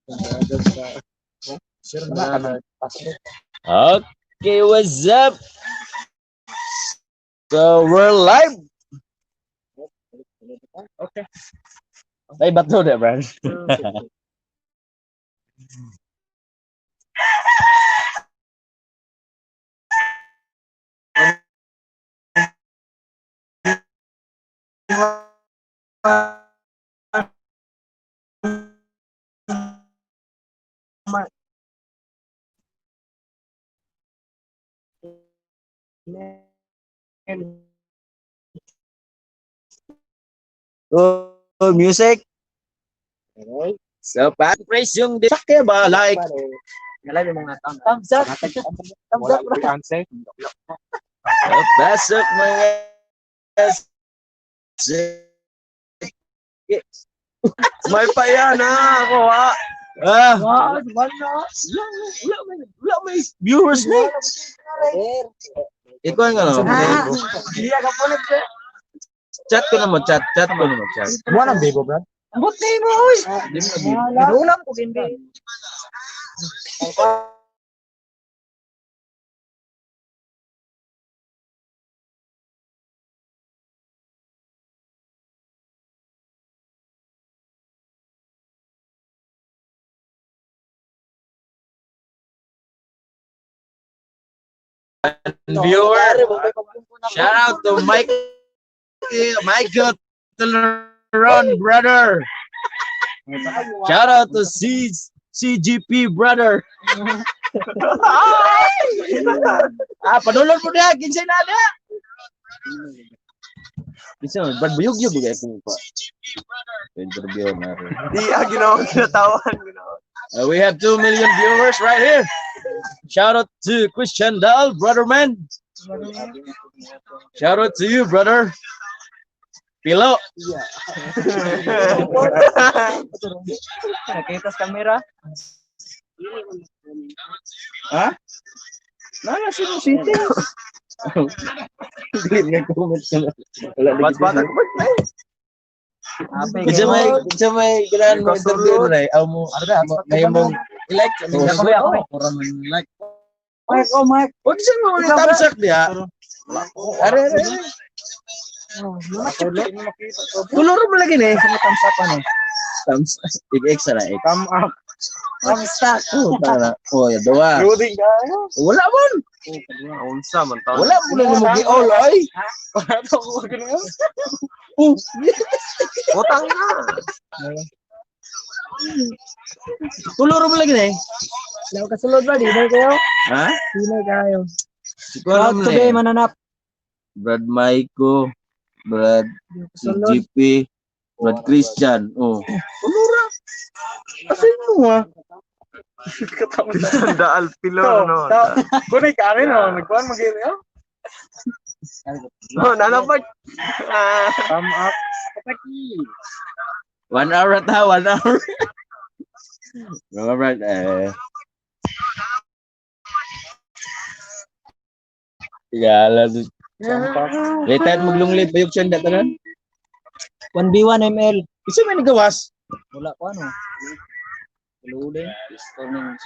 Okay, what's up? So we're live. Okay. Ay, bato na, Brad. Oh, music. So, pa praise yung sakya ba? Like, Thumbs up. Thumbs up. Answer. Pasok mga. May paya na ako ha. Ah, Wow, wala. wala may viewers ni. Ikaw ang ano? Iya ka po nag. Chat ko na mo, chat, chat ko na mo, chat. Mo nang bibo, Brad? Ambot na mo, oy. Di mo na Ulam ko gindi. Viewer. Shout out to Mike, Michael Teleron, brother. Shout out to CGP, brother. Ah, padulon mo na, kinsay na na. Kinsa man, bad buyog-yog kay ko pa. Interview na rin. Di ah, ginawa ginatawan. Ginawa. We have 2 million viewers right here. Shout out to Christian Dahl, brother man. Shout out to you, brother. Pilo. Nakita sa camera. Ha? Nana si City. Dili nga comment ka na. Wala Bat lagi. bat ako ba? Kinsa may ganahan mo interview na aw mo may mong like Ako, ako. Ora man like. Mike, oh Mike. Wag siya mo thumbs up diha. Are are. Are. Kulor mo lagi ni. Thumbs up ano? Thumbs X na X. Come up. Thumbs up. Oh, tara. Oh, ya duwa. Loading ka. Wala man. Unsa man taon. Wala mo na mo gi-all ay. Oh, Utang na. Kulor mo lagi ni. Law ka sulod ba? Di na kayo? Ha? Di na kayo. Siguro Proud mo to be ni. mananap. Brad Maiko, Brad Sulod. GP, Brad Christian. Oh. Kulura. Asin mo ah. Christian Daal Pilo no. Kunay ka rin, no? Nagkuhan mo gini, oh. No, nanapat. Ah. Thumb up. 1 hour ta, 1 hour. Mga Brad, eh. Yala. Retired maglunglid bayog siya datanan. 1v1 ML. Isa may nagawas. Wala ko ano. Loading. Pistol ng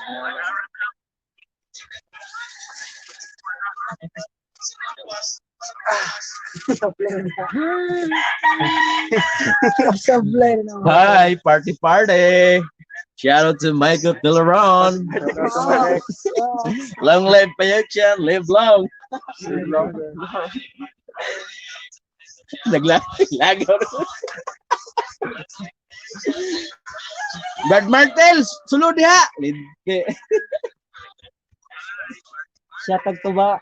Sablay na. Hi, party party. Shout out to Michael Tilleron. Long live Payok, live long. Naglagaw. Brad Martels, sulod diha. Lidke. Siya tagtuba.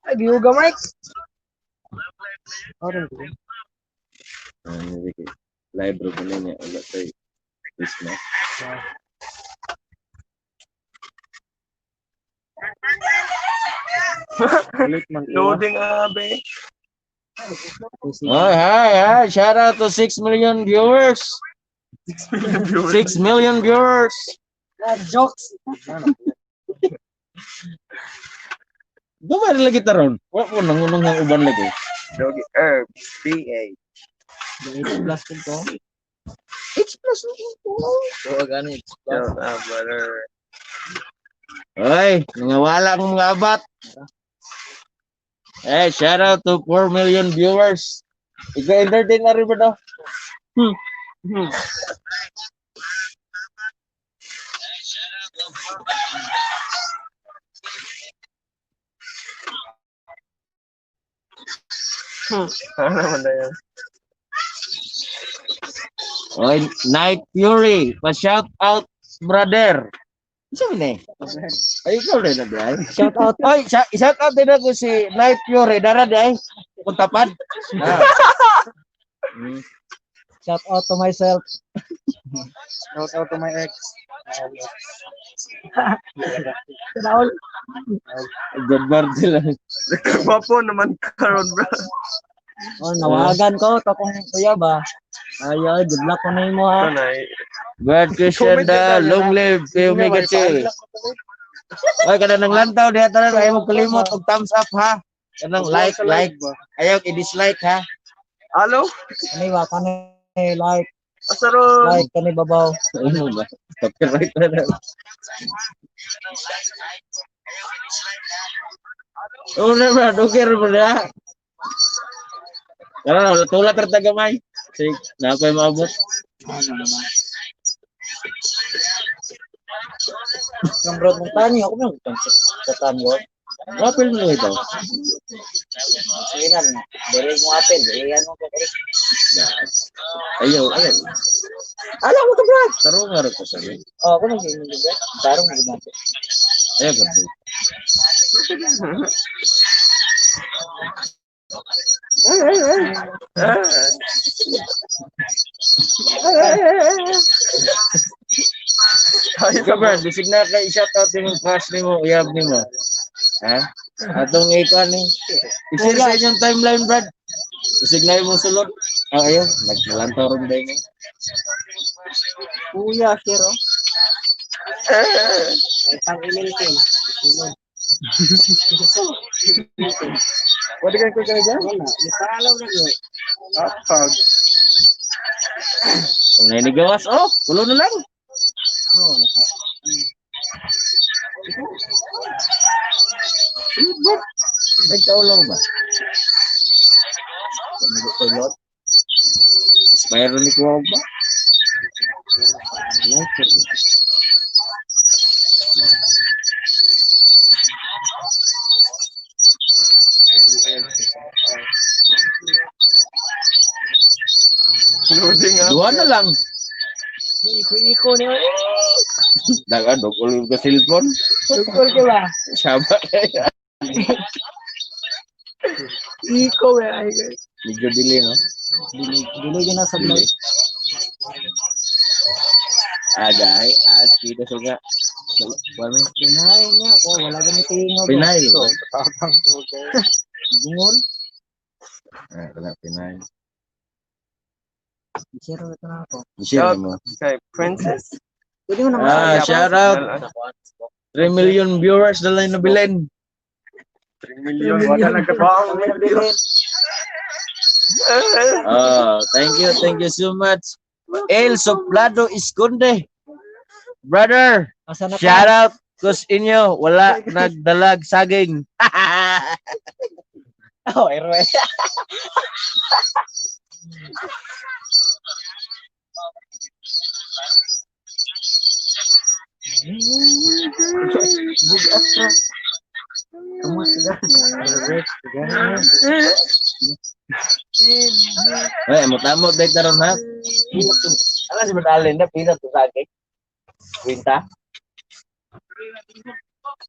Ay, giuga Mike. Live bro ba niya wala tay Christmas. Loading abe. Oh, hi, hi. Shout out to 6 million viewers. 6 million viewers. 6 million viewers. Ah, jokes. Gamay rin lagi taron. Wa po nangunong ang uban lagi. Doggy Herbs PA. 8 plus ko to. 18 X plus. Oo, gani. Shout out, brother. Oy, nangawala akong mga abat. Eh, shout out to 4 million viewers. Ikaw entertain na rin ba daw? Ano naman na yan? Oy, Night Fury, pa-shout out, brother. Isa man eh. Ay, ikaw rin na di ay. Shout out. Oy, shout out din ako si Night Fury. Dara di ay. Kung tapad. Ah. Shout out to myself. Shout out to my ex. Raul. Good birthday lang. Nagkagwapo naman karon, bro. Oh, nawagan ko to kung kuya ba. Ay, ay, good luck ko na imo ha. Ito na eh. God Christian da, long live kay Omega Chi. Oy, kada nang lantaw diha tanan ayaw mo kalimot og thumbs up ha. Kanang like, like. Ayaw i-dislike ha. Hello? Kani ba kani like, Asaron. like kani babaw. Ano ba? Copyright na na. Oo na ba, okay ra ba na? Tara na, tulad ra ta gamay. Sige, na pa maabot. Yung bro mong tani ako nang sa tango. Mapil mo ito. Sige na. Dere mo apel, dere ano ko. Ayaw, ayaw. Alam mo to, bro. Tarong nga ra ko sabi. Oh, ako nang ganyan bro. Tarong mo gud. Ayaw ba? Ikaw ba, bisig na kay shout out imong crush nimo, uyab nimo. Ha? Atong ikaw ni. I-share sa inyong timeline, Brad. Bisig na imong sulod. Ah, ayaw, naglantaw ron ba mo? Kuya, share oh. Pang email ko. Pwede kayo ko kayo dyan? Wala, ipalaw na gyud. Ah, pag. Kung nainigawas, oh, tulo na lang. Oh, naka. Nagkaulaw ba? Tulot. Inspire ni ko ba? Lighter. Loading up. Duha na lang. Iko-iko niyo. Dagan, dugol ka cellphone. Tugkol ka ba? Sama kaya. Iko eh. Ay, guys. Medyo delay, no? Dili dili na sa vlog. Delay. Agay, as kita suga. Kuan mi? Pinay niya ko wala gani tingog. Pinay. Tapang ko kayo. Bungol. Ah, wala pinay. Share ito na ako. Share mo. Okay, Princess. Pwede mo naman. Ah, shout out. 3 million viewers na lang nabilin. 3 million. Wala nagkabaw. Oh, thank you so much. El Soplado Esconde. Brother, Asa na ka? shout out kus inyo, wala nagdalag saging. Oh, erwe. Bugat bro. Kamu sudah. Ay, amot-amot dahil karon ha. Pila to. Ala si Madalin na pila to saging. Kwinta.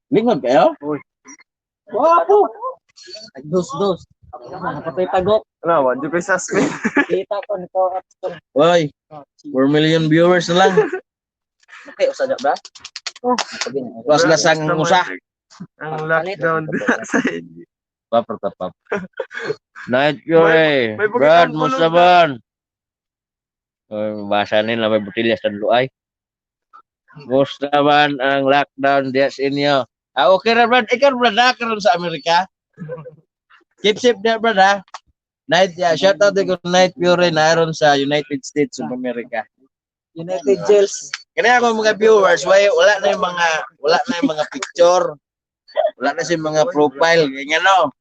Lingon kayo? Uy. Wapo. Dos dos. Napatoy tagok. Ano, wala ko suspend. Kita ko nito at Oy, 4 million viewers na lang. Okay, usa ja ba? Oh, Was lasang ang usa. Ang lockdown sa inyo. Papar tapap. Night Fury. May Brad, bukitang kulog musta man? Oy, basa nila may butilya sa luay. Musta man ang lockdown diya sa inyo? Ah, okay ra Brad. Ikaw Brad, na karon sa Amerika. Keep safe there, Brad, ha? Night, yeah, shout out ko Night Fury na aron sa United States of America. United Jails. Kaya ako mga viewers, wala na yung mga picture. Wala na siya mga profile, ganyan no.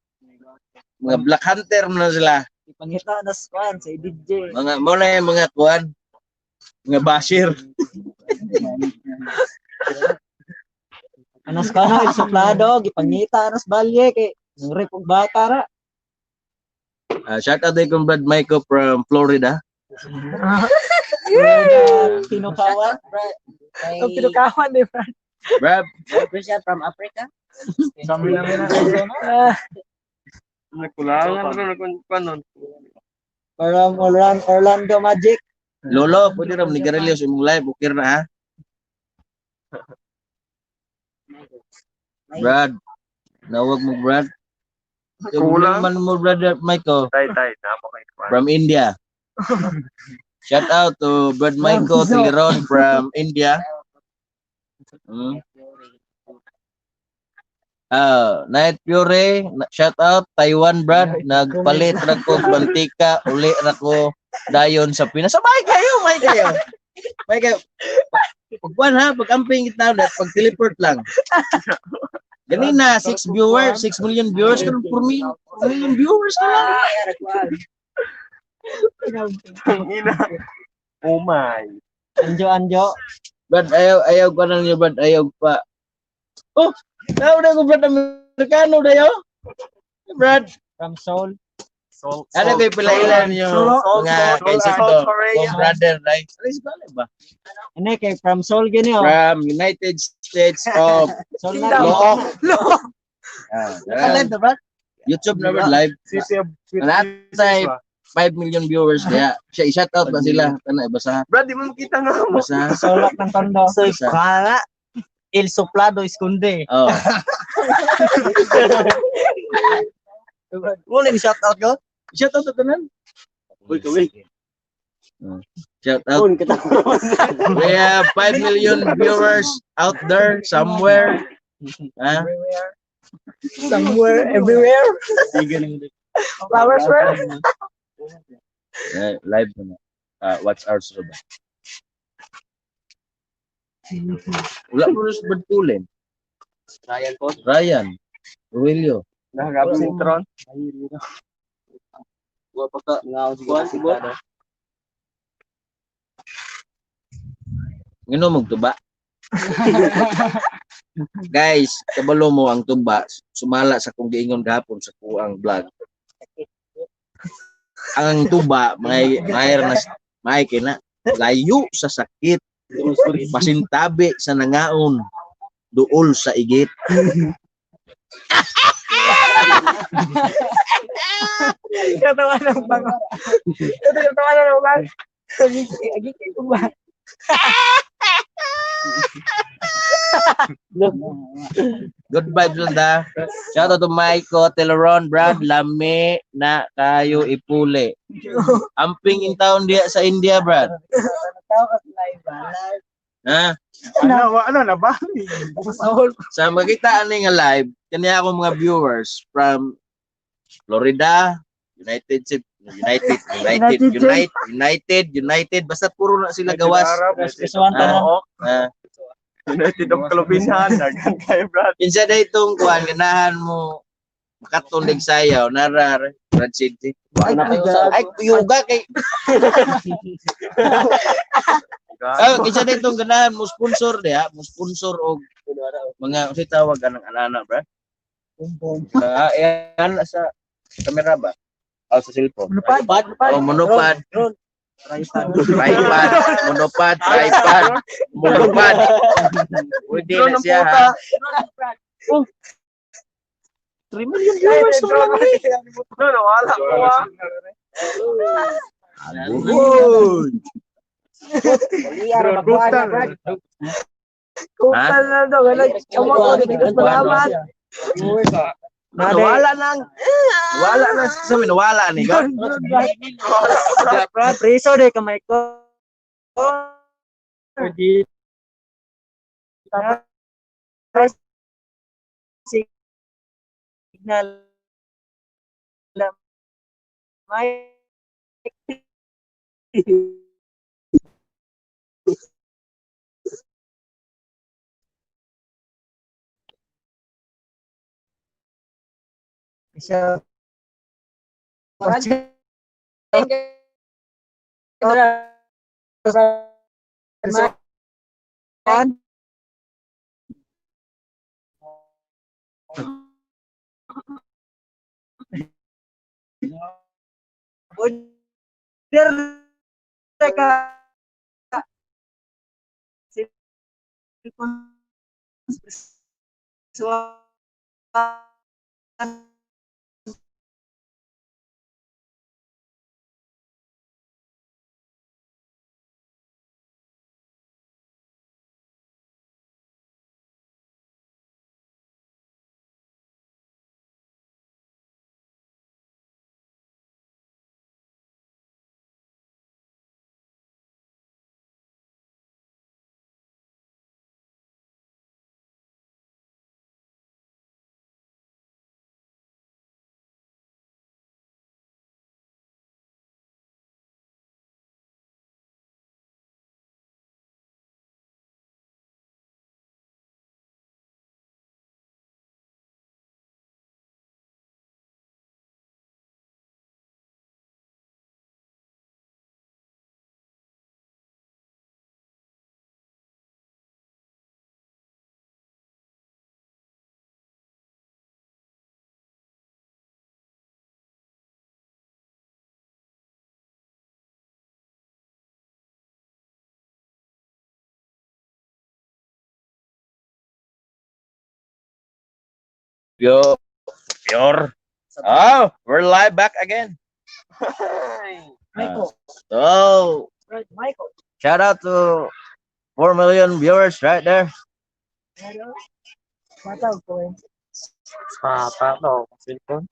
Mga Black Hunter man na sila. Ipangita na sa kwan sa DJ. Mga mo na yung mga kuan. Mga basher. Anas ka na, suplado, gipangita anas balye kay nurip og bata ra. Ah, shout out kay Brad Michael from Florida. Yeah. Pinukawan. Ang pinukawan, di ba? Brad, Christian from Africa. Sabi na na. Ah, Nagkulangan ron akong panon. From Orlando Magic. Lolo, pwede ra ni Garillo sa imong live, okay na ha. Brad, nawag mo Brad. Kulang. Man mo Brad Michael Tay, tay, namo kay kwan. from India. Shout out to Brad Michael Tileron from India. Ah, Night Fury, shout out Taiwan Brad, nagpalit ra ko mantika, uli ra ko dayon sa Pinas. Sabay kayo, may kayo. May kayo. Pagkuan ha, pag amping kita na, pag teleport lang. Ganina, 6 viewers, 6 million viewers, karon 4 million, 4 million viewers na lang. Tangina. Oh my. Anjo Anjo. Brad, ayaw, ayaw ko na niyo, Brad, ayaw pa. Oh, tao na ko, Brad, Amerikano dayo. Brad, From Seoul. Salt, ano kayo pila-ilan yung mga kaisip ko, Korea. kung brother, right? Ano yung ba? Ano kay from Seoul gini oh. From United States of Seoul na. Look. Look. Ah, Live na, Brad? YouTube na Brad, live. City of Natay 5 million viewers kaya siya i-shout out ba sila? Kana basa. Brad, di mo makita nga mo. Basa. Seoul ng Tondo. So, Isa. kala, El Soplado Esconde. Oh. Wala ni shout out ko? Shout out to tanan. Uy, kawin. Shout out. We have 5 million viewers out there somewhere. Ha? Somewhere, everywhere. Flowers where? Eh, live na. Ah, what's ours ba? Wala mo rin sa Badkulin. Ryan po. Ryan. Ruelio. Nag-absent ron. Wa pa ka. Kuan, Ngano magtuba? Guys, kabalo mo ang tuba sumala sa kong giingon gahapon sa kuang vlog. Ang tuba may may na may kina layo sa sakit, pasintabi sa nangaon, duol sa igit. Katawa ng bango. Ito yung tawa ng bango. Agiki ko ba? Good vibes lang da. Shout out to Maiko, Teleron, Brad, lami na kayo ipuli. Amping in town diya sa India, Brad. Ha? Ano, ano na ba? Sa makita ani nga live, kanya ako mga viewers from Florida, United United United United United United basta puro na sila gawas. Kasuan tanan. Ah, United of Kalubinhan. Dagan kayo, Brad. Kinsa day itong kuan ganahan mo makatulig sayaw nara Brad City. Ay yuga kay Ah, kinsa day itong ganahan mo sponsor diha, mo sponsor og mga unsay tawag anang anana, Brad? Ah, yan sa kamera ba? O sa cellphone. Monopod. Oh, monopod. Tripod. Monopod, tripod. Monopod. Pwede na siya ha. Oh. 3 million viewers na lang eh. No, nawala ko ah. Uy! Brutal. Kupal na daw. Wala. Kamu ko. Salamat. Nawala nang. Wala na. Sabi, nawala ni. Preso de kamay ko. Signal. May Siya. Teka. Yo, pure. Oh, we're live back again. Michael. Oh, Right, Michael. shout out to 4 million viewers right there. Matawag ko eh. Papa, no. Cellphone.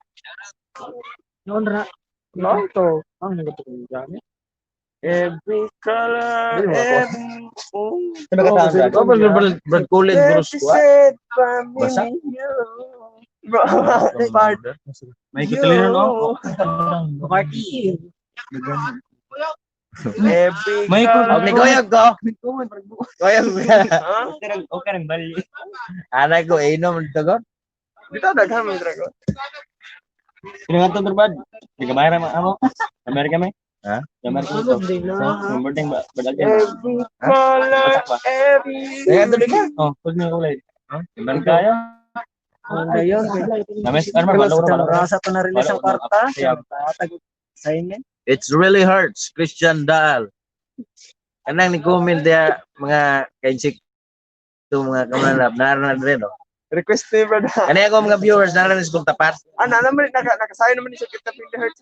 Noon ra. No, ito. Ang nagatuko yung gamit. Every color, every... Oh, brad, brad, kulid, bro, squad. Basa? Bro, part. May kutilino, no? Party. Every May color. Okay, goyag ko. Goyag ko. Ha? Okay nang bali. Anay ko, inom dito ko. Dito, daghan may dragon. Pinangatong turbad. Nagkamay ra amo. Amerika may. Ha? Amerika mo. Number ding ba badal yan. Every color, every... Kaya tuloy ka. Oh, pag nga kulay. Amerika ya. Ayun. Names ano ba balaw ra balaw. Rasa to na release ang kwarta. Tatag sign eh. It's really hurts, Christian Daal. Kanang ni comment dia mga kainsik to mga kamanap naran na rin, no? Request ni brother. Kani ako mga viewers naran is kong tapat. Ano naman, nakasayo naman siya kita the hurts.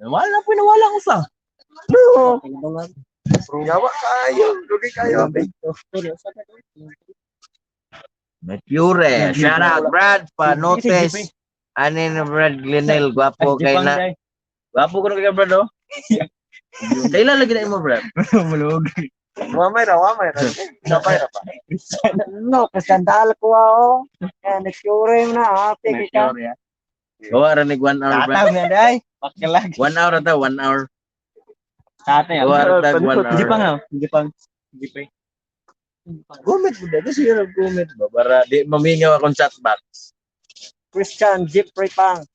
Wala po nawala ko sa. No. Gawa kayo. Lugi kayo. Mercure. Shout out Brad pa notice. Ani na Brad Glenel gwapo kay na. Gwapo ko kay Brad oh. Kailan lagi na imo Brad? Mulog. Wamay ra, wamay ra. Sabay ra pa. No, kasandal ko oh. Kaya nag-cure na happy kita. Gawa ra ni 1 hour Brad. Tataw nga day. Pakilag. 1 hour ta, 1 hour. Tatay. Gawa ra tag 1 hour. Hindi pa nga. Hindi pa. Hindi pa. Comment mo ba? Kasi yun ang comment ba? Para di mamingaw akong chat box. Christian Jeffrey Pang.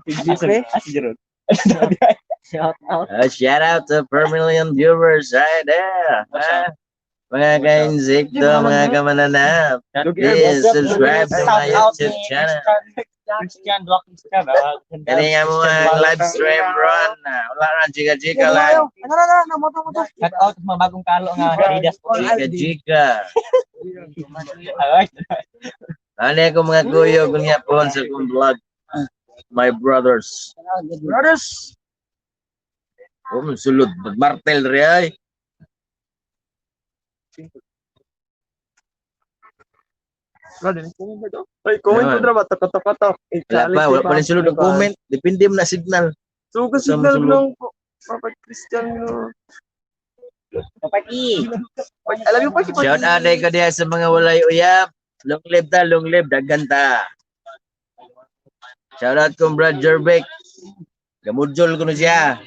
Jeffrey? Si Jerome. Shout out. Shout out to 4 million viewers right there. Mga ka-insekto, mga kamananap. Please subscribe to my YouTube channel. Christian Duak Christian. Kani nga mo ang live stream ron. Wala ran, chika-chika lang. Ano na na, moto moto. Shout out sa mga bagong kalo nga Adidas po. Chika-chika. Ay, Ano ako mga kuyo kung nga po sa kong vlog. My brothers. Brothers. Oh, sulod. Martel rin ay. Ay, comment po drama. Tok, tok, tok. Wala pa, wala pa rin sulod ang comment. Depende mo na signal. So, kasi Sa signal sulod. lang po. Papa Christian, no. Party. Alam niyo pa si Shout out ko diha sa mga walay uyab. Long live ta, long live, daghan ta. Shout out kong Brad Jerbeck. Gamudjol ko na siya.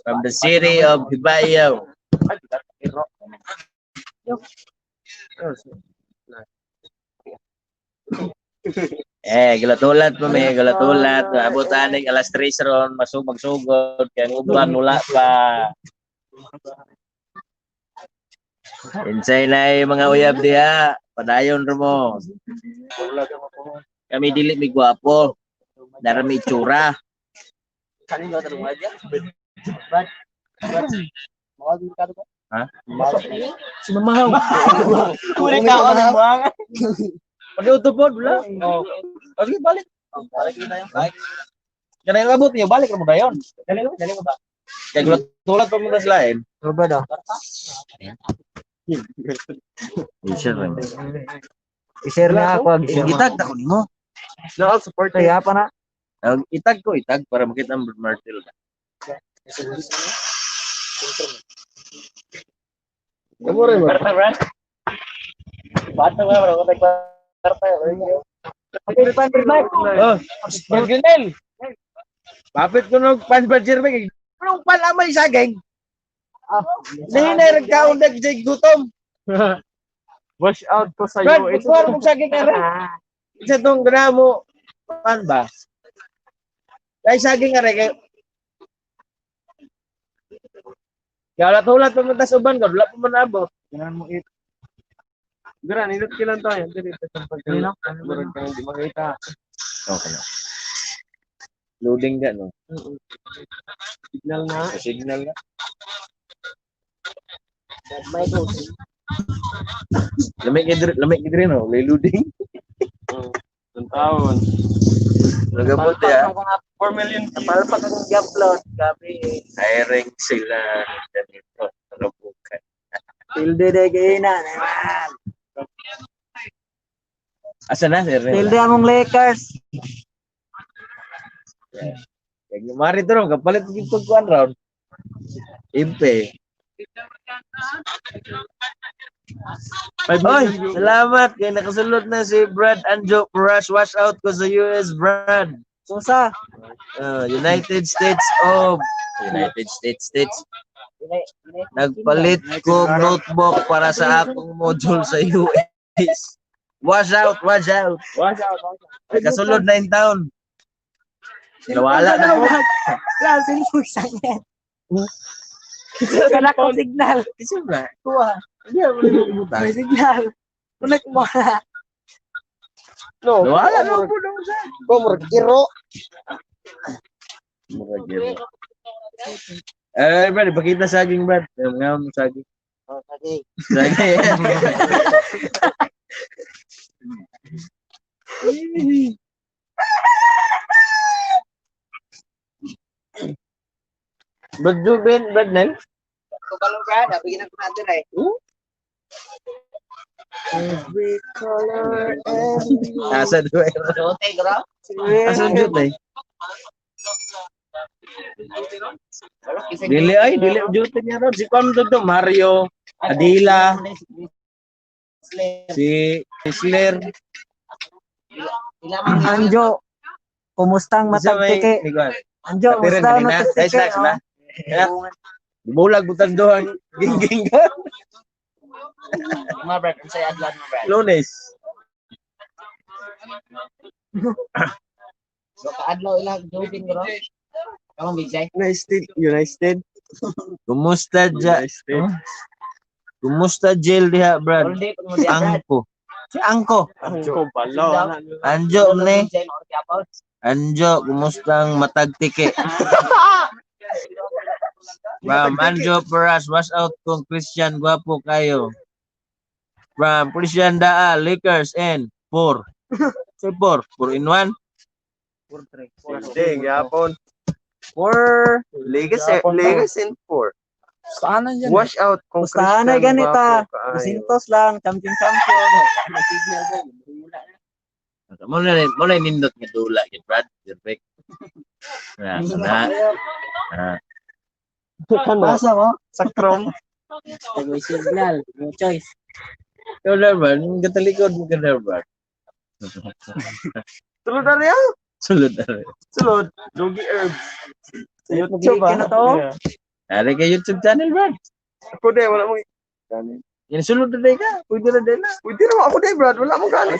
From the city of Hibayo. Eh, gulatulat pa may gulatulat. Abot aning alas 3 ron masug magsugod kay ang uban wala pa. Insay na mga uyab diha. Padayon ra mo. Kami dili mi gwapo. Dara mi itsura. Ha? Si Mamahaw. Kuri ka ako ng mga. Pag-uto po, wala. Oh. Oh, sige, balik. Balik na tayo. Balik. Kanang labot niyo, balik ra mo dayon. Dali mo ba? Kay gulat-tulat pa mo sa lain. Ano ba daw? I-share lang. I-share na ako. I-share mo. Itag na ko nimo. No, support Kaya pa na. Itag ko, itag para makita ang Brad Martel. Kamu rin ba? Karta, Brad. Bata ba, bro? Karta. Oh, Brad Grinel. Papit ko nung pan Brad Jeremy. Anong pan amay saging? Hindi na rin kaon na gutom. Wash out ko sa Brad, iyo. magkuha mong saging ara. Isa tong gramo. Pan ba? Dahil saging ara kay Kaya ulat-ulat pa man tas uban ka, wala pa man abot. Ganun mo it. Gran, nindot kilan tayo. Dili ta sa pagkala. Murag ka hindi makita. Okay na. Loading ka, no? Signal na. Signal na. Lamig gidri, no? Lay loading. Ang taon. Nagabot ya. 4 million. Palpak ang i-upload. Gabi. Hiring sila. Ganito. Rabukan. Tilde de kayo na. Asa na, sir? Tilde among Lakers. Kaya mari to, kapalit gid kog kuan round. Impe. Oy, salamat kay nakasulod na si Brad Anjo Rush. Watch out ko sa US, Brad. Susa. United States of United States States. Nagpalit ko notebook para sa akong module sa US. Watch out, watch out. Watch out. Nakasulod na in town. Nawala na po. Wala, cellphone sa akin. Wala akong signal. Kasi ba? Kuha. Hindi ako nagbubutan. May signal. Wala kumuha. No. Nawala na po naman siya. Ko murag giro. Murag yun. Eh, Brad, ipakita saging, Brad. Yung nga mo saging. Oh, sige. Saging. Brad Jubin, Brad Nel. Kabalo, Brad. Abigin ako natin eh. Every color, every... Asa doon? Jote, bro. Asa doon eh? Dili ay, dili duty niya ron. Si Kwam to Mario, Adila, si Isler. Anjo, kumusta ang matagtike? Anjo, Katiran kumusta ang kanina. matagtike? Ay, snacks na. Bulag butang doon. Ging-ging ka. Mga Brad, unsay adlaw mo, Brad? Lunes. So kaadlaw ilang jogging, bro. Kamong bijay. United. United. Kumusta ja? United. Kumusta jail diha, Brad? All day pag mo diha, Brad. Angko. Si Angko. Ang ko balo. Anjo ne. Bijay, maor gyapon. Anjo, kumusta ang matagtike? From Anjo Peras, watch out kung Christian gwapo kayo. From Christian Daa, Lakers and 4. Say 4. 4 in 1. Hindi, gyapon. 4. Lakers, Lakers in 4. Saan na yan? Wash out kung Basta na Christian ganita. gwapo kaayo. Dusintos lang, champion champion. Mo na nindot nga dula gid Brad. Perfect. Na, na. Ah. Pasa mo? Sa Chrome. May signal. No choice. Ikaw naman, yung katalikod mo ka na, Brad. Sulod na rin. Sulod na rin. Sulod. Doggy herbs. Sa YouTube Magliki ah. na to. Yeah. Ari kay YouTube channel, Brad. Ako din, wala mong... Yan sulod na ka. Pwede na din na. Pwede naman ako day, Brad. Wala mo gani.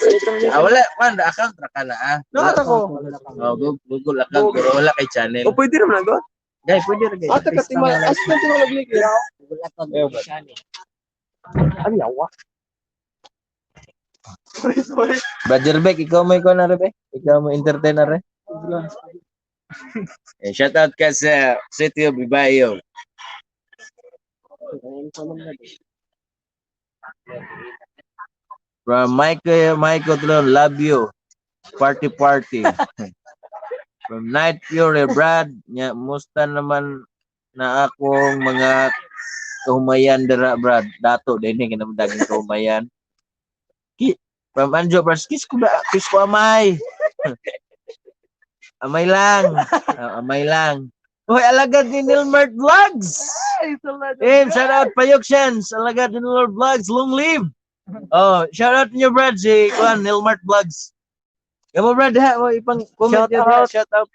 Ah, wala man account ra ka na ah. Wala ako. Oh, Google account pero wala kay channel. O pwede naman ako. Guys, pwede ra guys. Ata ka timal, asa ka timal lagi. Wala pa channel. Ano yawa? Sorry, sorry. Brother Beck, ikaw mo ikaw na re, Ikaw mo entertain na re. Eh, shout out ka sa City of Ibayo. From Michael Tlon, love you. Party party. From Night Fury, Brad, nya musta naman na akong mga kahumayan dira, Brad. Dato din eh, kanang daging kahumayan. From Anjo, Brad, kiss ko ba? Kiss ko amay. Amay lang. Ah, amay lang. Hoy, alagad ni Nilmart Vlogs. Eh, shout out Payokshans. Alagad ni Nilmart Vlogs. Long live. Oh, shout out niyo, Brad, si Kuan, Nilmart Vlogs. Kamo, Brad, ha? O, ipang comment Shout niyo, ha? out. Shout out.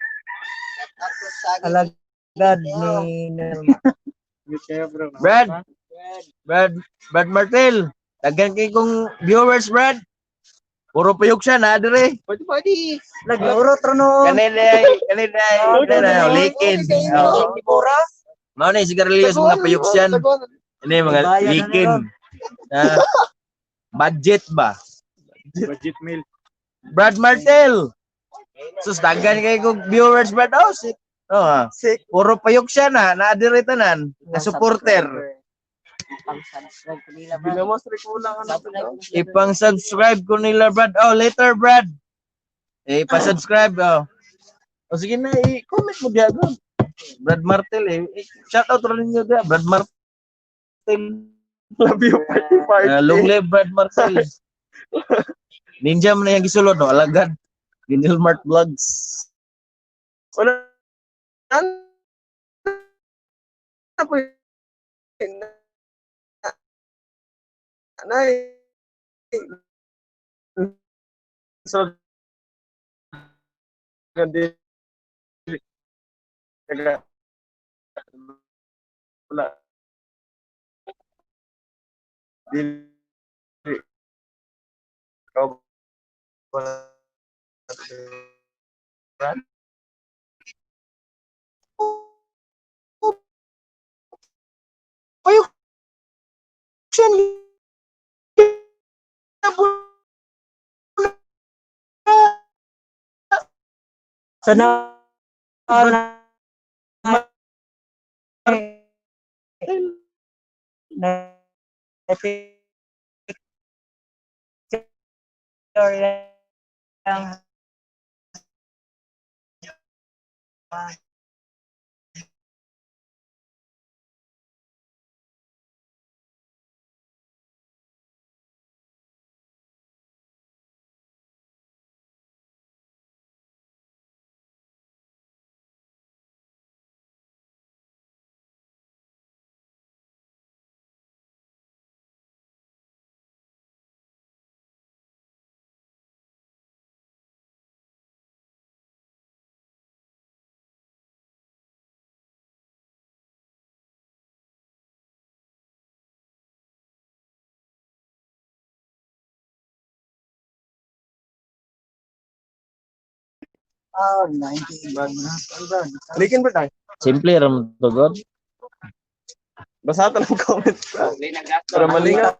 Alagad ni Brad. Brad Martel. Daghan kay kong viewers, Brad. Puro payok siya na, dire. Pwede, pwede. Nag-urot ra noon. Kanina, likin. Oh. Mao na yung sigarilyo sa mga payok siyan. Ini mga Bayan na likin. Ah, budget ba? Budget meal. Brad Martel. Sus, daghan kay kong viewers, Brad. Oh, sick. Oh, ah. Sick. Puro payok siya na, naadire tanan, na supporter. Pang-subscribe ko nila, Brad. Ginamos rin kulang ano. Ipang-subscribe ko nila, Brad. Oh, later, Brad. Eh, pa-subscribe, oh. O sige na, i-comment mo diya, bro. Brad Martel, eh. Shout out rin ninyo diya, Brad Martel. Love you, party, party. Long live Brad Martel. Ninja man na yung gisulod, no? Alagad. Ginilmart Vlogs. Wala. Ano po yun? Nay. So, gandi. Wala. Dili. Ikaw wala. Brad? Payok siya. Sana na picture lang. Ah, 90 na. Likin ba tayo? Simple ra man to, God. Basa ta ng comments. Para malinga.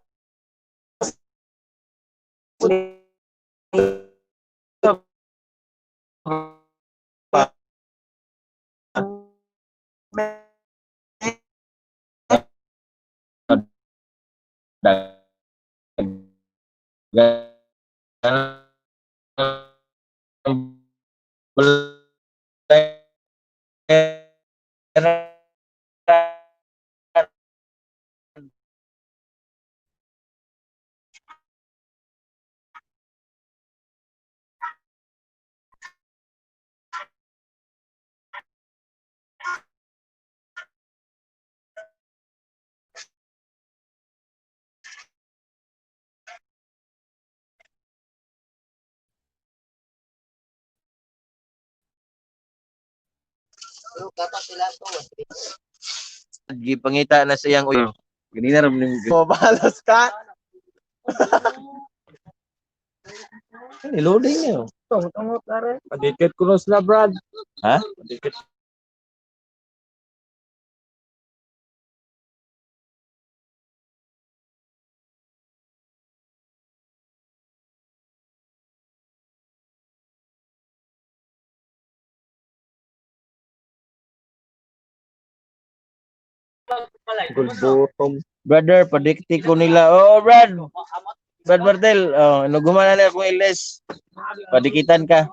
Gipangita na sa iyang uyo. Ganina ra man. Mabalos ka. Ni loading niyo. Tungot are. Padikit ko na sila, Brad. Ha? Padikit. Gulbotom. Brother, padikti ko nila. Oh, Brad. Brad Martel, oh, nagumana na akong LS. Padikitan ka.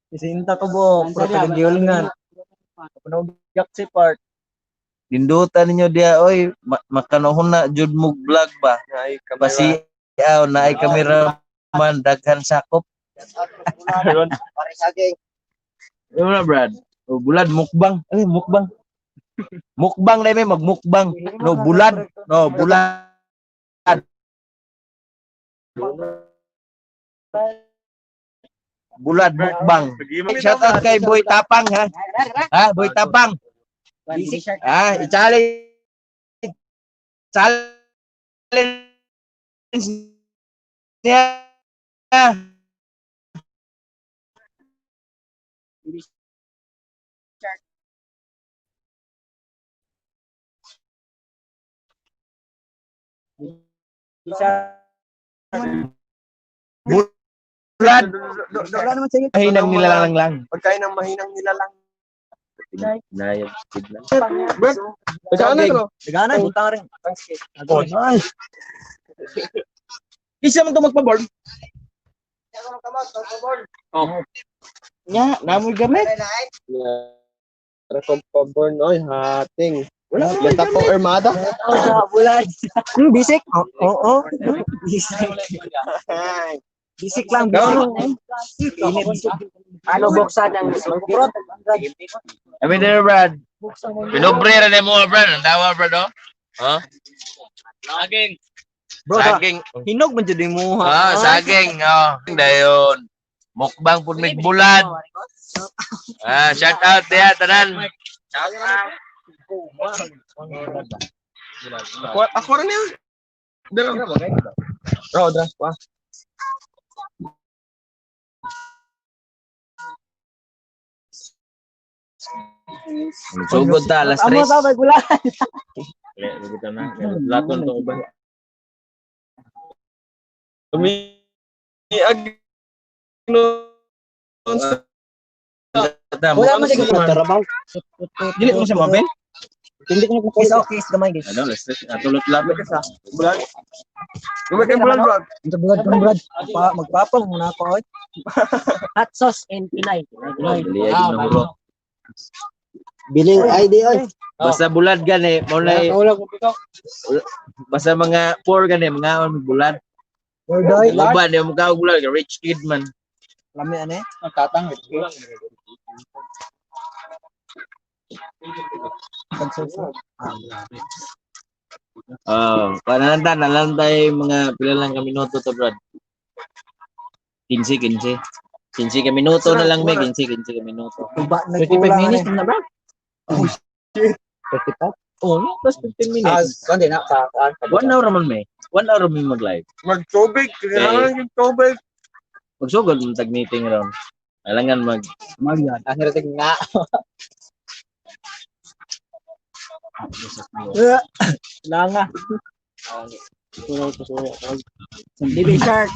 Isinta ko bo, pero taga-giulingan. Punog si part. Dindutan ninyo diya oy, makanuhon na jud mo vlog ba? Ay, kamera. Basi aw naay kamera man daghan sakop. Pare saging. Ano na, Brad? O, bulad mukbang. Ay, mukbang. Mukbang na may magmukbang. No, bulad. No, bulad. Bulad mukbang. Shout out kay Boy Tapang ha. Ha, Boy Tapang. Ah, i-challenge. Challenge niya. Bulad. Wala naman sige. Mahinang nilalang lang. Pagkain ng mahinang nilalang. Nayab lang. Saan na to? Nagana, butang rin. Oh, Isa man to magpa-board. Oh. Nya, namoy gamit. Rakong paborn, oy, hating. Wala Wala ko armada. Bulad. Bisik. Oo, oo. Bisik. Bisik lang, bisik. Init. Ano buksan ang I mean, there, Brad. Pinobre ra mo, Brad. Ang dawa, Brad, oh. Huh? Saging. Bro, Saging. hinog man jud mo ha. Ah, saging. Oh. Dayon. Mukbang pud mig bulad. Ah, shout out diha tanan. Ako rin yun. Dara. Bro, dara. Wah. Sugod ta alas Amo 3. ta may bulad. Laton to ba? Umiag no. Wala man siguro trabaho. Dili mo siya mabel? Hindi ko na okay, gamay guys. Ano, alas 3. Atulot lapit. Bulan. Gumay bulan, bro. Ang bulad kong brad. Magpapang muna ako oy. Hot sauce and Pinay. Dili ay ginahurot. Bili ID oy. Basta bulad gani, mo na basta mga poor gani, mga on bulad. Ordoy. Uban di mo ka bulad, rich kid man. Lami ani. Ang tatang. Oh, panalanta nalantay mga pila lang ka minuto to, Brad. 15, 15. 15 ka minuto na lang may 15, 15 ka minuto. Tuba na 35 kulang minutes ani. na ba? Oh, 35? Oh, no, plus 15 Ah, minutes. kundi na ka kuan. 1 hour man may. 1 hour may mag-live. Magtubig. Kailangan yung tubig. Magsugod man tag meeting round. Alangan mag Magyan. Ang hiratig nga. Langa. Baby shark.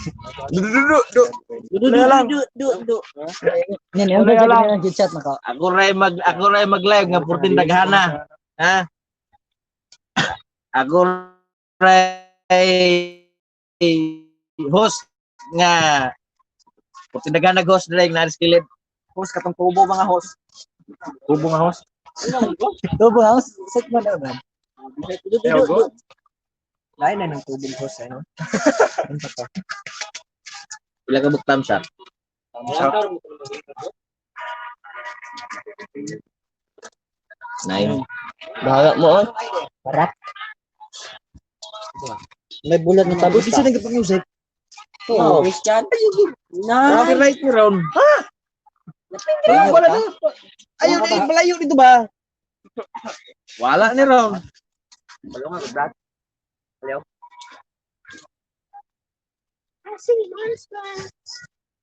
Du du du du. Du lang. Du du du. Yan, yan ba yung chat na ka? Ako ray mag-live nga 14 daghana. Ha? Ako ray host nga 14 daghana host diri nga kilid. Host katong tubo mga host. Tubo nga host. Tubo house, set mo na ba? Du du du. Du. Lain na ng tubong host ano. Ano pa to? Pila ka buk thumbs up? Nine. Bahala mo oh. Barat. May bulat na tabos. Bisa na music. Oh, Christian. Na. Copyright ni round. Ay, wala na. Ayaw na, malayo dito ba? Wala ni round.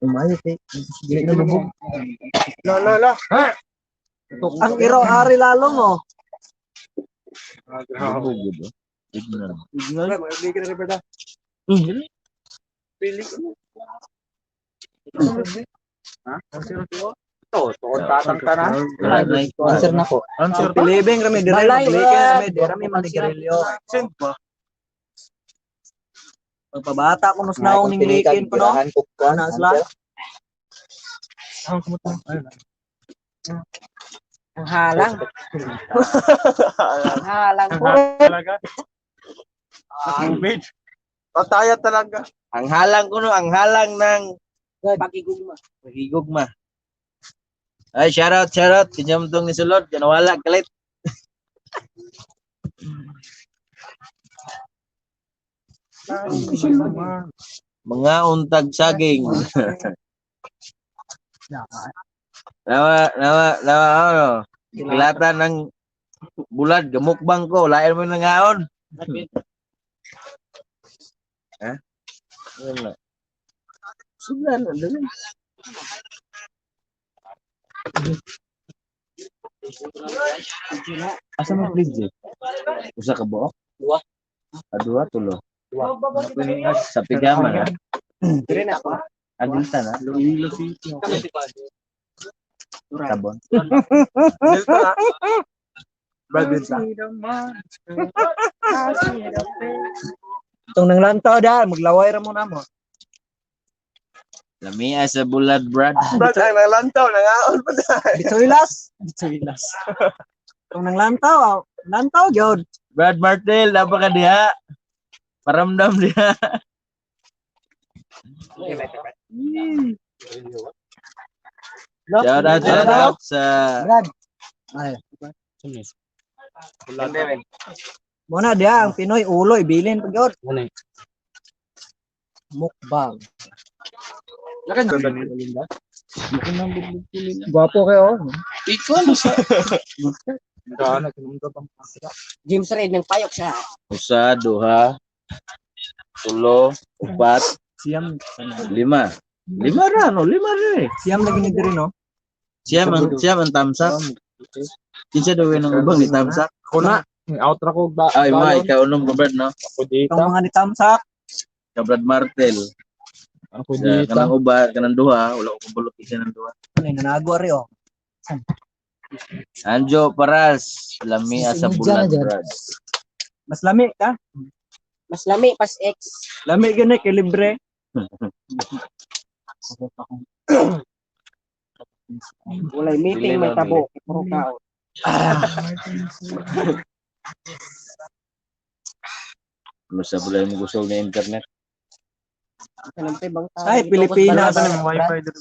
Umayo kay. Dili na lubog. La la la. Ang iro ari lalo mo. Lubog gud, oh. Ignorant. Pili ko. To, to tatang tanan. Wala na ikaw. Answer na ko. Answer. Pilibing rami dire, Balay, maglikin ah. rami dire rami manigarilyo. Send ba? Pagpabata ko nos naong ning likin ko no. Ana sila. Ang halang. Ang halang ko. Talaga. Tubig. Pataya talaga. Ang halang ko no, ang halang ng Pagigugma. pagigugma. Ay, shout out, shout out. Kinyam tong ni Sulod, kanawala kalit. Mga untag saging. Nawa, nawa, nawa, ano. Kilatan ng bulad, gamukbang ko, lain mo nangaon. Ha? Wala. Suglan, ano? Asa mo fridge? Eh? Usa ka buok? Duha. Ah, duha, tulo. Sa pigama na. Dire na pa. Agilta na. Sabon. Dito na. Brad Binsa. Itong nang lantaw da, maglaway ra mo na mo. Lamia sa bulad, Brad. Brad, ang nalantaw, nangaon pa dahil. Bitoylas, bitoylas. Itong nang lantaw, ah, lantaw gyud. Brad Martel, napaka diha. Paramdam diha. Shout out, shout out sa Brad. Ay. Muna diha ang Pinoy ulo ibilin pag gyud. Mukbang. Gwapo kayo. James Reid ng payok siya. Usa, duha, tulo, upat, Siyam, lima. Lima ra, no? Lima ra eh. siyam lagi ni diri no. Siyam ang thumbs up. Kinsa daw yun ang ubang ni thumbs up? Ako na. Out ra ko ba? Ay, ma, ikaw nung Brad, no? Ako dito. Itong mga ni Tamsak, Ka Brad Martel. Ako Sa dito. kanang uba, kanang duha, wala ko kabulot isa ng duha. ano nanago ari oh. Anjo Paras, lamia sa Sinidya na bulat, dyan. Brad. Mas lami ka. Mas lami pas X. Lami gyud ni kay libre. Walay meeting Dili may lang, tabo. Puro kao. Ano sa bulay mo gusto na internet? Ay, Pilipinas. Wala ba ng wifi dito?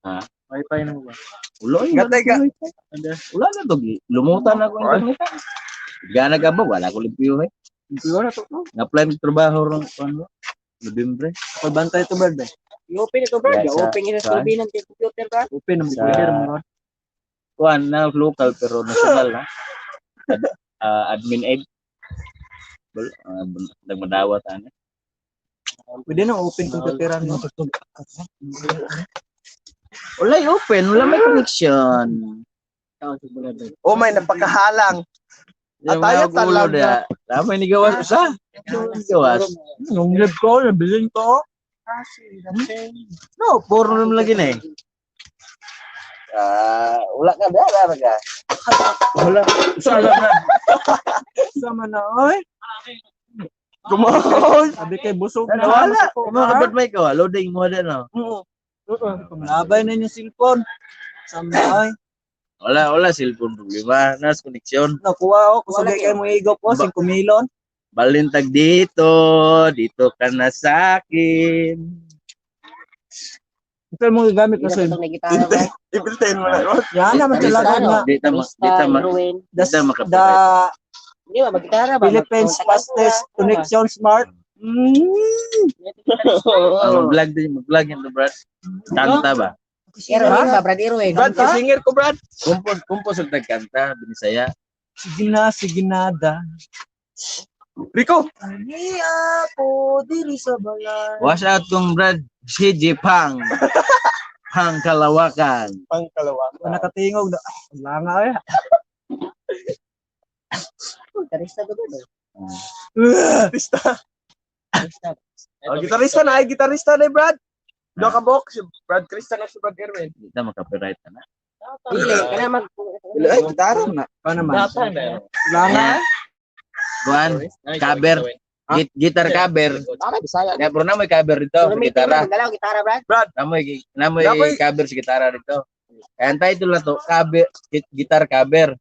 Ha? Wifi na mo ba? Ulo ay. Gatay ka. Wala na to. Lumutan ako internet. Gana ka ba? Wala ko limpyo eh. Limpyo na to. No? Nga-apply mo sa trabaho ron ano? Nobyembre. Pagbantay to, Brad, eh. I-open ito, Brad. Yeah, I-open ito sa saan? ng computer, Brad. Open na mo. Sa- Pwede mo. Kuan na local pero national na. Admin aid. Well, nagmadawat ana. Pwede na open computeran mo. Wala open, wala may connection. Oh my, napakahalang. Yung Ataya mga ulo talaga. na. Tama ni gawas usa. Gawas. Nung live ko, nabilin ko. No, puro naman lagi na eh. Ah, wala ka ba? Wala ka. Wala. Sala na. Sama na, oy. Kumahol. Sabi kay busog Ano, na. wala. Kumo ka may ka, loading mo na no. Oo. Labay na yung cellphone. Sama na, oy. Wala, wala cellphone problema. Nas connection. Nakuha ko. Kusugay kayo mo igo po, 5 milyon. Balintag dito, dito ka na sa akin. Ito yung mga gamit na Hindi sa na itong gitara, Brad. I-pretend mo na. Yan naman talaga na. Dito ma, dito ma, Ruin. The, dito makapirate. the Hindi ba, mag-gitara ba? Philippines fastest connection smart. Mag-vlog din, mag-vlog yan to, Brad. Kanta ba? Erwin ba, Brad? Erwin. Brad, kasinger ko, Brad. Kumpos, kumpos ang tagkanta, binisaya. Sige na, sige na, da. Rico. Ani ako diri sa balay. Wash out kong Brad, CJ Pang. Pang Kalawakan. Pangkalawa. Wala nakatingog na. Ah, wala nga eh. Gitarista to, Brad. Gitarista. Oh, gitarista na, ay gitarista na, eh, Brad. Do ka box, si Brad Christian o si Brad Erwin. Dito makapiright na. Dili, kana mag Ay, gitara na. Pa naman. Wala nga eh. Kuan, cover. Guitar cover. Para Bisaya. Ya, pero namoy cover dito sa gitara. Galaw gitara, Brad. Namoy namoy Namoy- cover sa gitara dito. Kaya ang title na to, cover, guitar cover.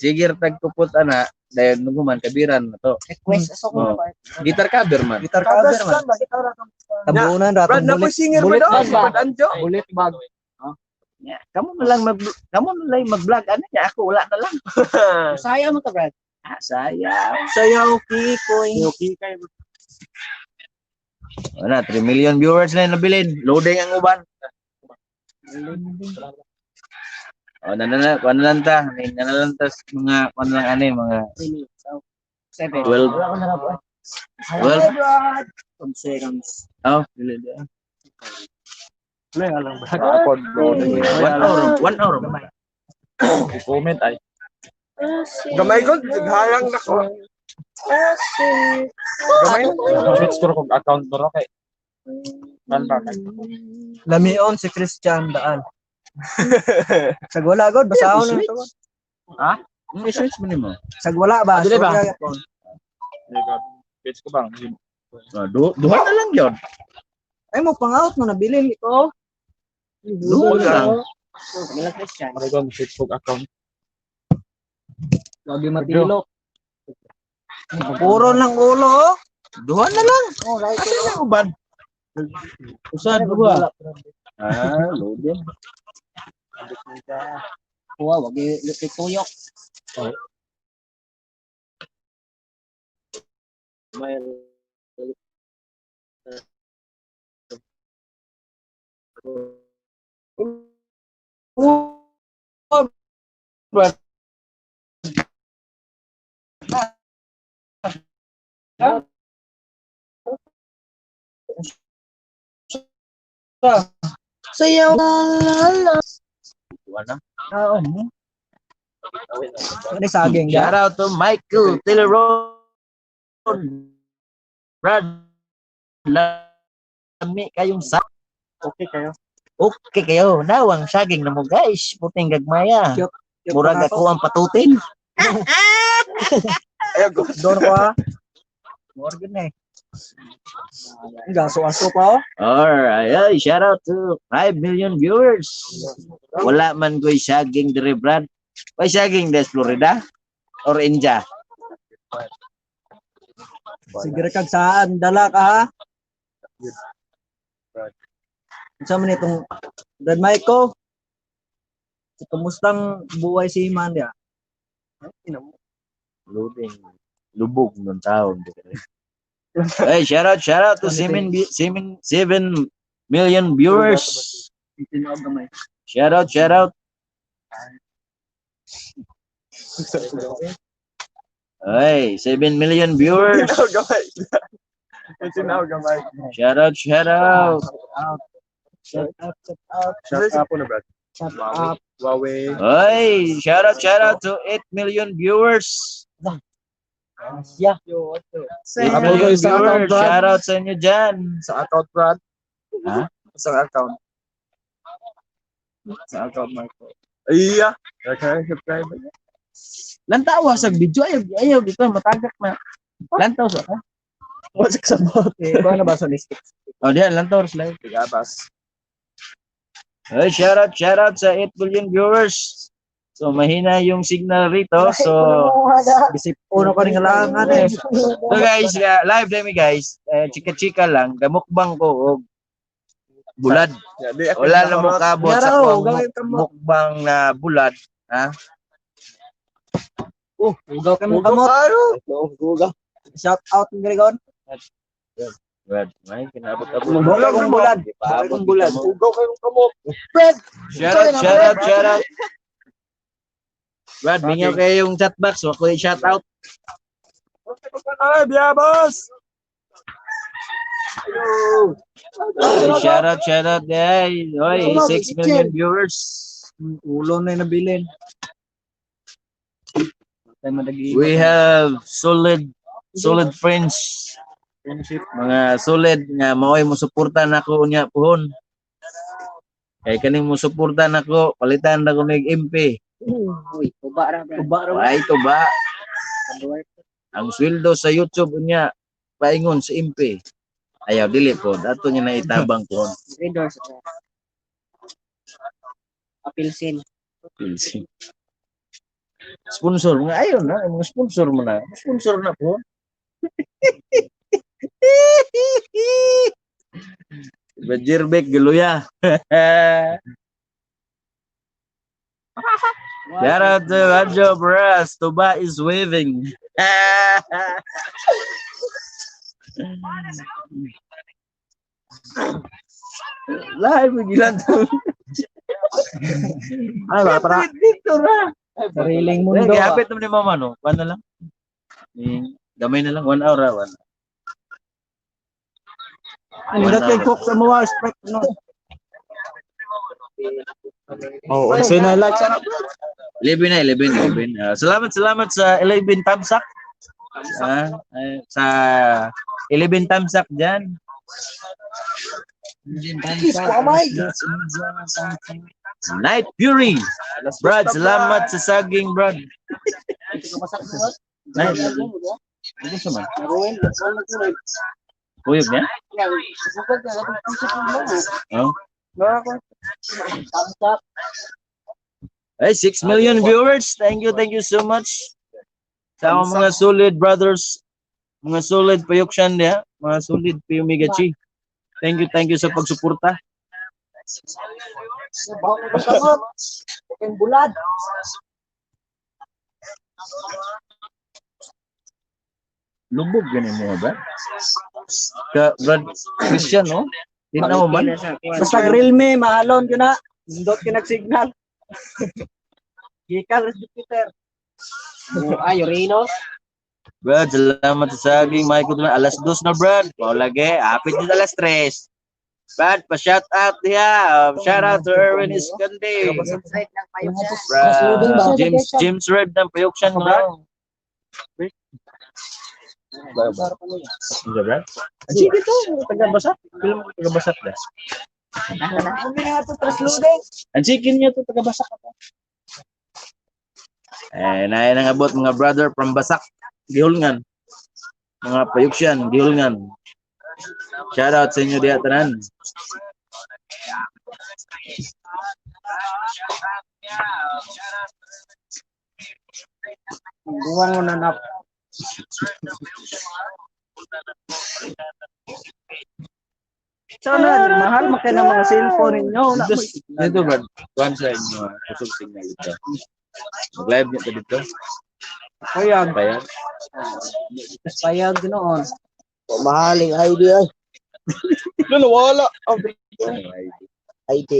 Sigir tagkupot ana, dayon nung kabiran na to. Request aso ko Oh. na, Brad. Guitar cover man. Guitar cover man. Tabunan Brad, ratong na po bulit. singer mo Bulit daw. bag Si ba? Brad Anjo. Bulit bag. Ya, kamu na lang mag kamu na lang mag-vlog ano niya ako wala na lang. Sayaw mo to, Brad. Ah, sayang. Sayaw kikoy. Okay kayo. Wala, 3 million viewers na yung nabilin. Loading ang uban. O, na na na, kuan na lang ta. Na na lang ta sa mga kuan lang ani mga 7. 12. 12. 12 seconds. Oh, dili dili. Wala lang ba? Ako, bro. 1 hour, 1 hour. Comment ay. Gamay ko, naghalang na ko. Gamay na. Switch ko kog account bro kay. Man ba? Lamion si Christian Daan. Sagwala god, basahon na ito. Ha? I-switch mo nimo. Sagwala ba? Dili ba? Sorry. Switch ko bang? Ah, duha na lang yon. Ay mo pang-out mo nabilin ito. Duha na lang. Mila Christian. Mara ko switch kog account. Lagi matilok. Puro lang ulo. Oh. Duha na lang. Oh, right. Asa na uban? Usa duha. Ah, loading. Kuha, wag tuyok. Sayaw. Duha na. Oo mo. Ano saging Shout ga? out to Michael Tilleron. Brad, lami kayong sa Okay kayo. Okay kayo. Nawang saging na mo guys. Puting gagmaya. Cute. Cute Murag pa na ako ang patutin. Ayaw ko. Doon ko ha. Morgan eh. Gaso-aso pa oh. Alright. Ay, shout out to 5 million viewers. Wala man ko'y saging dire Brad. May saging des Florida or India. Sige kag saan dala ka ha. Unsa man itong Brad Michael? Kamustang buhay si Iman dia? Loading. Lubog ng taon. Hey, shout out to 7 million viewers. Tinuod gamay. Shout out, shout out. Hey, 7 million viewers. Tinaw gamay. Tinaw gamay. Shout out, shout out. Shout out, shout out, Shout out po na, Brad. Shout out. Huawei. Hey, shout out to 8 million viewers. Siya. 8 million Sa account, viewers. Brad. Shout out sa inyo dyan. Sa account, Brad. Ha? Sa account. Sa account, Marco. Iya. Okay, subscribe. Lantawa sa video ayaw ayaw dito matagak na. Lantaw sa ha? What's sa bot? Eh, kuha na ba sa list? Oh, diyan lantaw sa live. Tigabas. Hey, shout out sa 8 million viewers. So mahina yung signal rito. So Bisip uno ka rin lang eh. So guys, live dami guys. Eh, chika-chika lang, gamukbang ko og bulad. Yeah, di ako Wala na mo kabot sa Yara, kuwang oh, gawin ka mo. mukbang na bulad. Oh, ugaw ka mo Ugo kamot. kayo. Guga. Shout out ng Gregon. Brad, may kinabot-abot. Ugaw kong bulad. Ipaabot Ugaw kong bulad. kita mo. Ugo kayong kamot. Brad! Shout out, shout out, shout out. Brad, mingaw kayo yung chat box. Wako yung shout out. Ay, biyabas! Ay, shout out, shout out. Ay, oy, 6 million viewers. Ulo na yung nabilin. Tayo madagi. We have solid solid friends. Friendship. Mga solid nga mao'y mo suporta nako unya puhon. Kay kaning mo suporta nako, palitan na ko mig MP. Uy, tuba ra, Brad. Uba ra. Ay to ba? Ang sweldo sa YouTube unya paingon sa MP. Ayaw dili po, dato niya na itabang puhon. Readers. Apilsin. Sponsor mga ayon na, mga sponsor mo na. Sponsor na po. Bajirbek Giluya. Shout out to Radyo Brass. Tuba is waving. Live, gilan to. Ay, ba, para Dito ra. sariling mundo. Mundo. Hapit naman ni mama, no? Paano lang? Eh, gamay na lang. 1 hour, ah, one. Ano kay cook sa mga spec no. Oh, say na like sana. 11 na, 11, 11. Ah, salamat, salamat sa 11 tamsak. Ah, eh, sa 11 tamsak dyan. Night Fury. Brad, salamat sa saging, Brad. Night. Ano sa man? Kuyog niya? Oh. Hey, 6 million viewers. Thank you so much. Sa akong mga solid brothers, mga solid payuksyan niya, mga solid payumigachi. Thank you sa pagsuporta. Yung bulad. Lubog ganin mo ba? Ka Brad Christian, no? Tinaw man. Basta Realme mahalon yun na. Dot ka nag-signal. Gikan res Jupiter. Ay, Urinos. Brad, salamat sa saging. Michael, na 2:00 na, Brad. O lagi, hapit na 3:00. Brad, pa-shout out niya. Shout out to Erwin Iskandi. Website ng Payok. Brad, James James Red ng Payuksyan, Brad. Hindi, Brad? Sige to, taga-basak. Film mo taga-basak na. Ano nga ito, transloading? Ang chicken niya to, taga-basak ako. Eh, na nang abot mga brother from Basak, Gihulngan. Mga Payuksyan, Gihulngan. Shout out sa inyo diha tanan. Buwang mo na na. Sana mahal man kay ng mga cellphone ninyo. Wala Dito, mo. Dito Brad, kuhan sa inyo, ah, kusog signal dito. Mag-live niya dito. Payag, Payag. payag noon. Mahaling ID ay. Lolo, wala. Oh, Ano, ID. ID.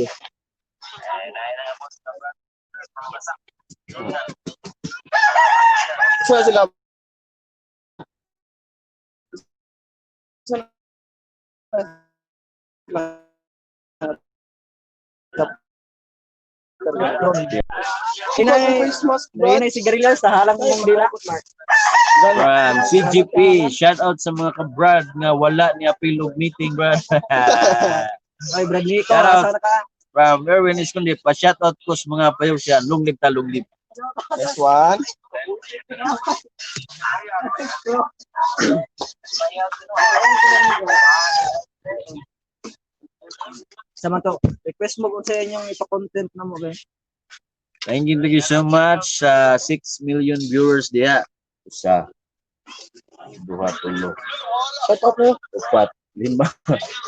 Saan sila? Saan sila? Inay, Christmas, Brad. inay sigarilyas sa halang mong dila. From CGP, shout out sa mga ka-Brad nga wala ni apil og meeting, Brad. Ay, Brad Nico, Shout out. asa na ka? From Erwin Esconde, pa-shout out ko sa mga payo siya, long live ta, long live. This one. Sa man to, request mo kung sa inyong ipa-content na mo, be. Thank you so much sa 6 million viewers diha. Usa, duha, tulo, Shout out mo. upat, lima.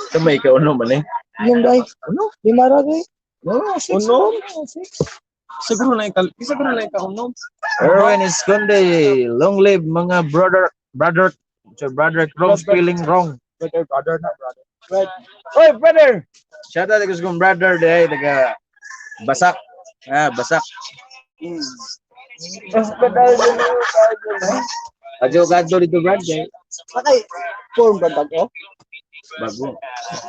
Ito may ikaw man eh. Yung day. Ano? Lima ra day. No, six. Unom? Siguro na ikaw. Siguro na ikaw unom. Erwin Esconde, long live mga brother, brother, so brother, wrong feeling wrong. Brother, brother na, brother. Oy, brother! Shout out ko sa kong brother diha, taga Basak. Ah, Basak. Adyo kadto dito, Brad. Eh. Sakay form ba bago? Bago.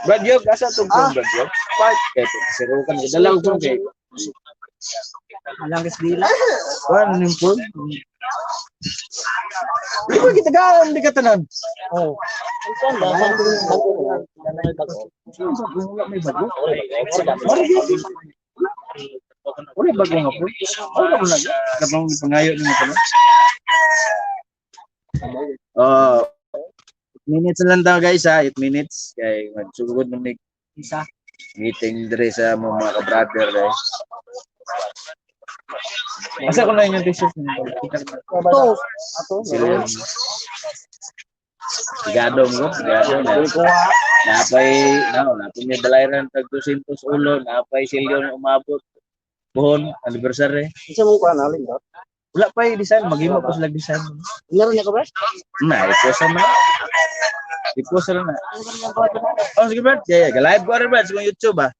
Brad Yok, asa tong phone, Brad Yok? Kay sirukan ko dala ko phone kay. Halang kas dila. Kuan ning phone. Di ba kita gaan di ka tanan? Oh. Wala may bago. Wala bago nga phone. Wala mo lang. Kapag pangayo nimo tanan. Oh, minutes na lang daw guys ha, 8 minutes kay magsugod man mig Isa. meeting dire sa mga ka-brother eh. Asa ko na inyong t-shirt? Ito. Sila yung Sigadong ko, sigadong na. Napay, no, napay may balayran tag 200 ulo, napay silyon umabot. Buhon, anniversary. Isa mo pa nalin ba? Wala pa yung design, maghimo pa sila design. Meron niya ka ba? Na, iposa man. Iposa lang na. Oh, sige Brad. Yeah, yeah. Live ko rin Brad sa kong YouTube ah.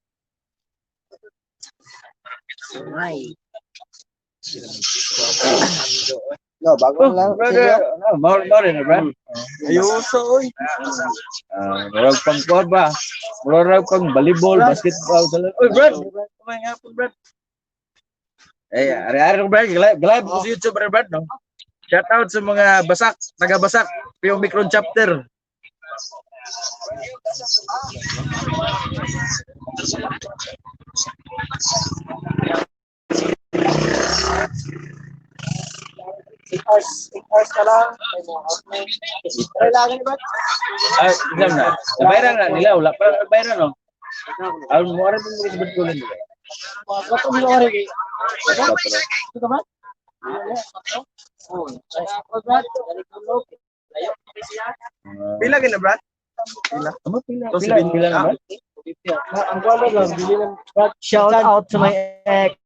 Ay. No, bago Oh, lang. brother. No, more, more rin na Brad. Ayuso, oy. Ah, murag pang kuwan ba? Murag pang volleyball, basketball. Oy, Brad. Kumain nga po, Brad. Eh, ari-ari ko, Brad. Live ko sa YouTube, ari, Brad, no? Shout out sa mga basak, taga-basak, Pio Micron chapter. Hours ka lang. May mga out mo. Kailangan ba? Ah, exam na. Nabayaran na nila, wala pa nabayaran, no? Ang mo rin mo sa Brad nila. Bato mo rin. Ito ba? Pila gina, Brad? Tama pila. Ito, Pila, si pila na ba? Ang kwalo lang, bili ng Shout out to my ex.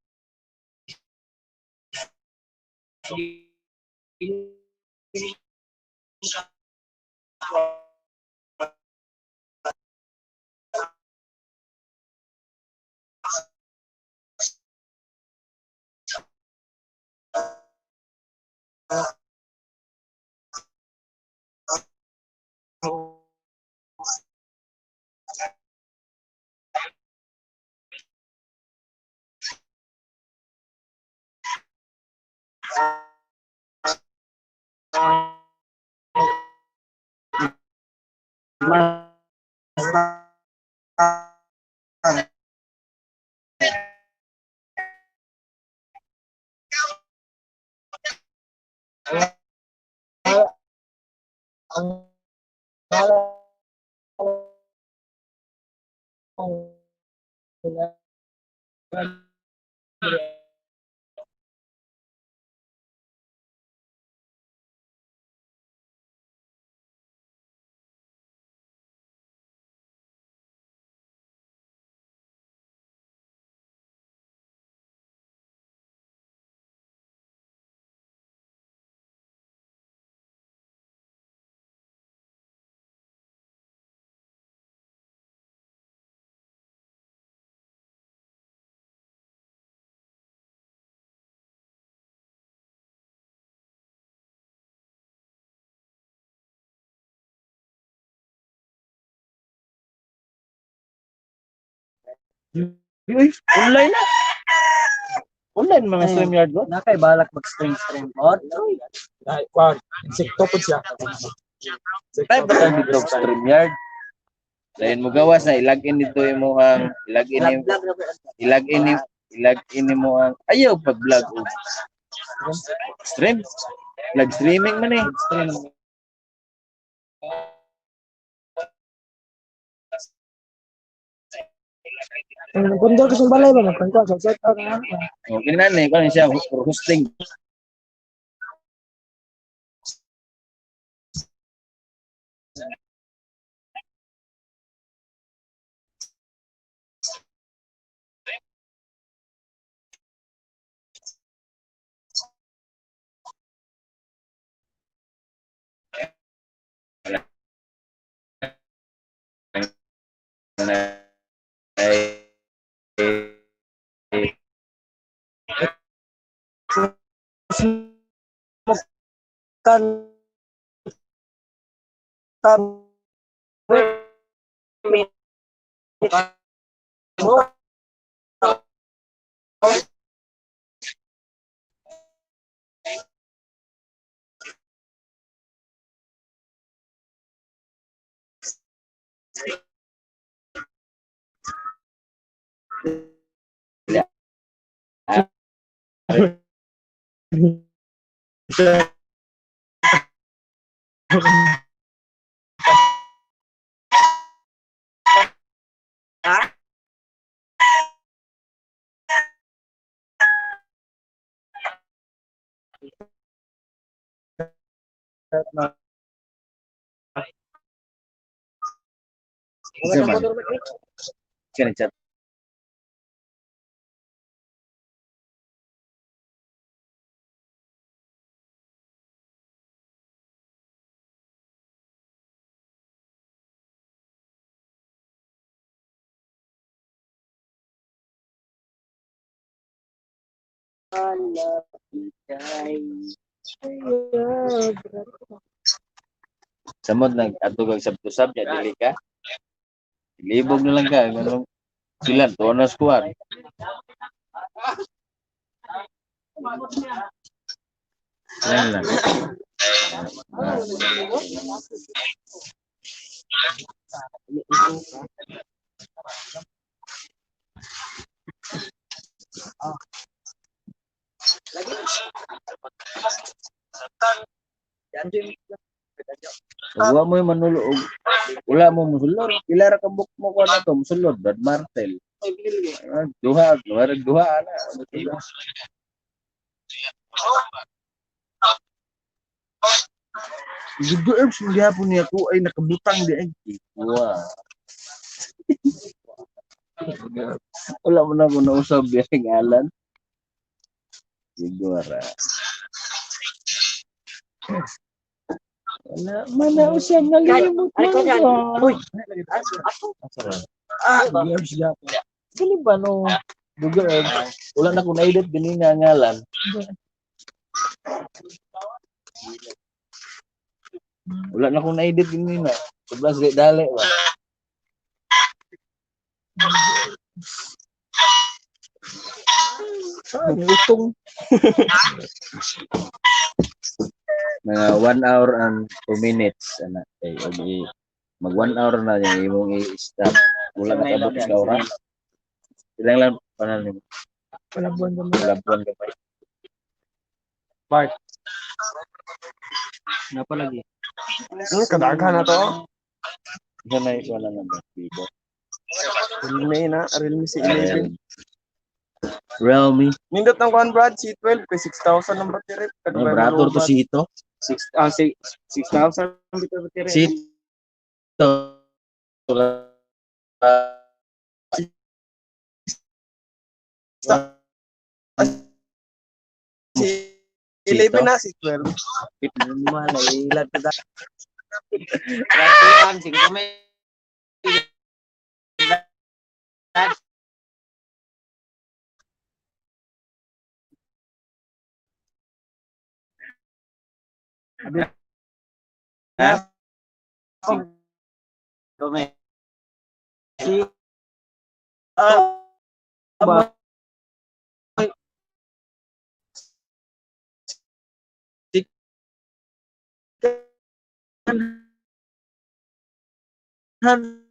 Uy, online na. Online mga StreamYard ko. Nakay balak mag-stream stream pod. Dahil, kwan, insekto po siya. Type ba kang dito StreamYard? Dayon mo gawas na i-login dito imo ang i-login Vlog vlog na ba? i-login mo ang ayaw pag vlog og stream. Live streaming man eh. Stream. Pundol ko sa balay ba magkanta sa set out na. Okay na ni kuan siya for hosting. Kan Isa man. Kani chat. Samot nag adto kag sab-to-sab nya dili ka. Libog na lang ka nganong sila tuwa na squad. Yan lang. Ah. Wa mo yung manulo og wala mo musulod. Pila ra ka book mo ko na to musulod Brad Martel. Ah, duha, duha, duha ana. Musulod. Dugo herbs mo gihapon niya ko ay nakabutang di ay. Wa. Wala mo na ko nausab diya ngalan. Siguro. Wala man na usab nalimot Ay, ko dyan. man. Uy. Ah, herbs siya. Kini ba no? Dugo herbs. Wala na ko na-edit dili nga ngalan. Wala na ko na-edit dinhi na. Sobrang dali dali ba. Saan? Utong. Mga 1 hour and 2 minutes ana kay og i mag 1 hour na niya imong i-stop. Wala na kabot sa oras. Ilang lang panan nimo? Wala buwan ba? Wala buwan gamay. Bart. Napalagi. Kadaghan na to. Isa na wala na ba? Vivo. Realme na, Realme C11. Realme. Nindot ng kuan Brad, C12 kay 6,000 ang battery. Ano, brator to sito? 6,000 bitaw battery. Sito. C11 na, C12. Malay ilan ka Ratuan, 5,000. Ha? 5,000. Si Ba? Second hand.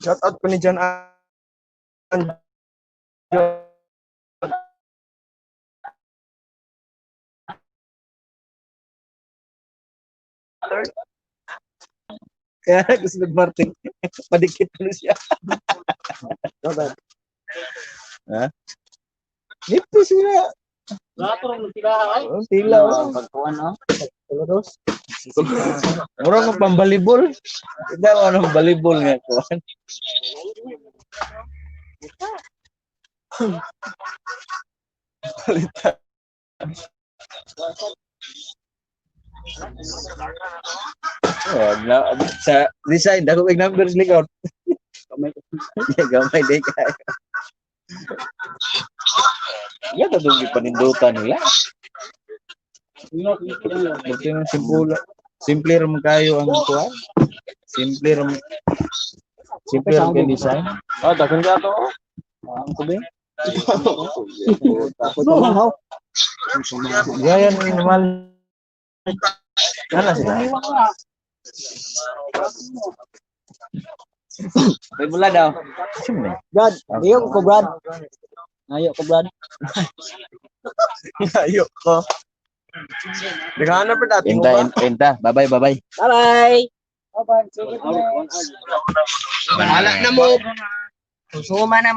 Shout out ko ni John Anjo. Kaya gusto ni Martin, padikit na siya. Ha? Nito sila. Oh, pila. Oh. Pagkuan no. Koloros. Mura mo pambalibol. Ikaw anong balibol nga kuan. Oh, na, sa design dako kay numbers likaw. Gamay. Gamay di kay. Ya tatong gipanindutan nila. Buti man simple. Simple ra man kayo ang kuan. Simple ra kay design. Ah, daghan ka to. Ang kubi. No. Gaya ni normal. Kana sila. May mula daw. Brad, ayo ko Brad. Ayo ko Brad. Ayo ko. Naghahanap pa dati mo Enta, ba? enta. Bye-bye, bye-bye. Bye-bye. Bahala na mo. Suma na mo.